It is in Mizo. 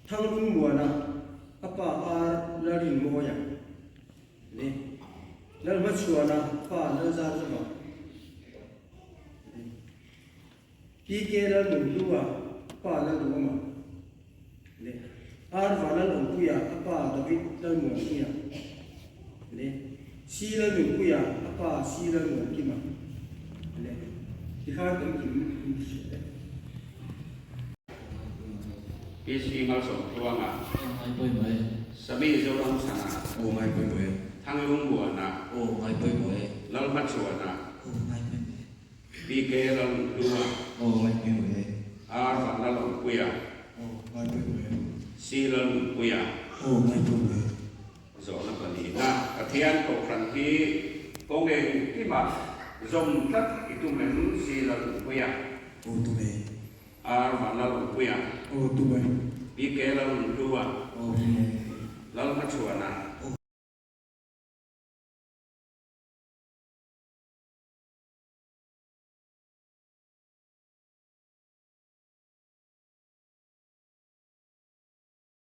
Thanglungmuana, a pa Ar Lalrinmawia leh Lalhmachhuana pa Lalzarzawa leh PK Lalnunhlua pa Lalduhawma leh Ar Vanlalawmpuia a pa David Lalmuanpuia leh C Lalnunpuia a pa C Lalmuankima leh tikhan kan kim in ti hriat e. PC Malsawmtluanga. Aw ngai pawimawh e. Sami Zoramchhana. Aw ngai pawimawh e. Thanglungbuana. Aw ngai pawimawh e. Lalhmachhuana. Aw ngai pawimawh e. PK Lalnunhlua. Aw ngai pawimawh e. R Vanlalawmpuia. Aw ngai pawimawh e. C Lalnunpuia. Aw ngai pawimawh e. Zawhna pahnihna, Pathian kohhran hi kawng engkimah zawm tlat i tum em? C Lalnunpuia. Aw tum e. R Vanlalawmpuia. Aw tum e. PK Lalnunhlua. Aw tum e. Lalhmachhuana.